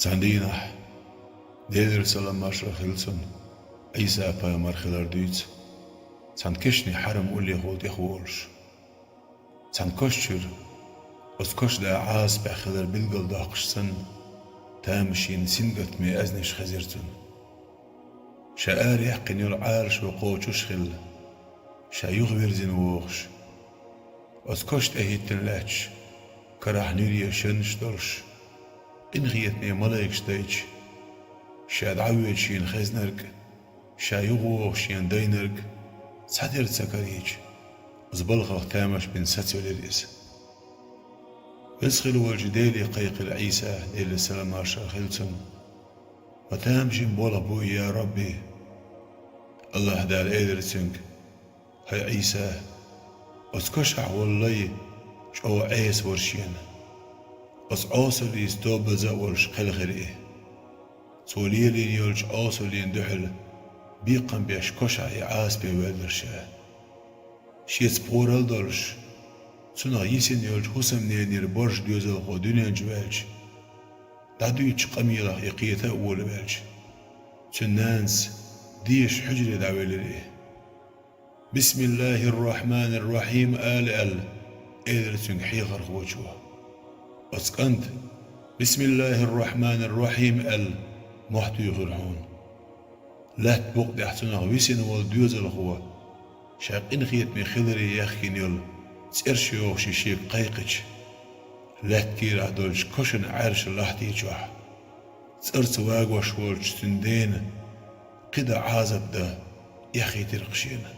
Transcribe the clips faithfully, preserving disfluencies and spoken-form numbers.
Цхьан дийнахь, Делера салам-маршалла хилла цунна, Ӏийса-пайхамар хилар дуьйцу, цхьана кешнийн хьарам уллехула тӀехволуш. Цхьана коша чуьра, оцу коша да Ӏазапехь хилар билгалдоккхуш санна, тамашийна сингаттаме аьзнаш хезира цунна. Ша ара яьккхина йолу Ӏалашо кхочуш а хилла, ша юхавирзина вогӀуш, оцу коша тӀе хӀиттина лаьтташ, карахь нуьре шаннаш долуш, къинхетаме малайкаш дайча, ша дӀавоьдуш шена хезнарг а, ша юхавогӀуш шена дайнарг а цхьатерра ца карийча, оцу балхах тамаш бина сацвелира иза. Веза хилла волчу Деле кхайкхира Ӏийса, Делера салам-маршалла хилла цунна: «Ма тамашийна болх бу и, я Рабби!» АллахӀа Дала элира цуьнга: «ХӀай Ӏийса, оцу кошахь волу лай чӀогӀа Ӏеса вара шена. Оцу Ӏосаллица тобаза а волуш кхелхира и. Цо лелийна йолчу Ӏосаллина дуьхьал бекхам беш кошахь и Ӏазапе воьллира ша. Шеца пхорал а долуш, цунах йисина йолчу хӀусамненера борша доьзалхо дуьнен чу ваьлча, дӀадуьйцучу къамелах и кхета а волавелча, цуьнан нанас дезаш хьуьжаре дӀавелира и. „Бисмиллахир-рахманир-рахим“ ала аьлла, элира цуьнга хьехархочо. Оцу кӀанта „Бисмиллахир-рахманир-рахим“ аьлла, мохь туьйхира хьуна. Лаьтта букъа тӀехь цунах висина волу доьзалхо, ша къинхетаме хиларе яхкина йолу цӀераш йохуш и шега кхайкхича, лаьтта кийрахь долчу кошан Ӏаьрша лахьти чохь, цӀарца вагош волчу цуьнан дена кхин дан Ӏазап дан эххийтира-кх шена.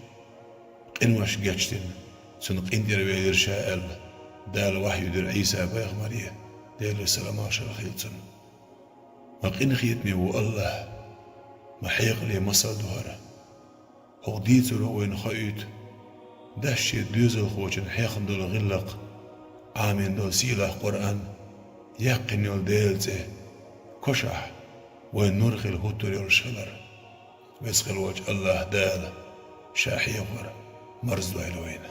Къинош гечдина, цунна къинтӀера велира ша аьлла, Дала вахью дира Ӏийса-пайхамаре, Делера салам-маршалла хилла цунна. Ма къинхетаме ву АллахӀ, ма хьекъале масал ду хӀара. ХӀокху дийцаро вайна хоуьйту, дас шен доьзалхочун хьехна долу гӀиллакх, Ӏамийна долу сийлахь Къуръан, яьккхина йолу Делан цӀе, кошахь вайн нур хила хӀуттур йолуш хилар. Веза хилла волчу АллахӀа Дала Ша хьехор марздойла вайна.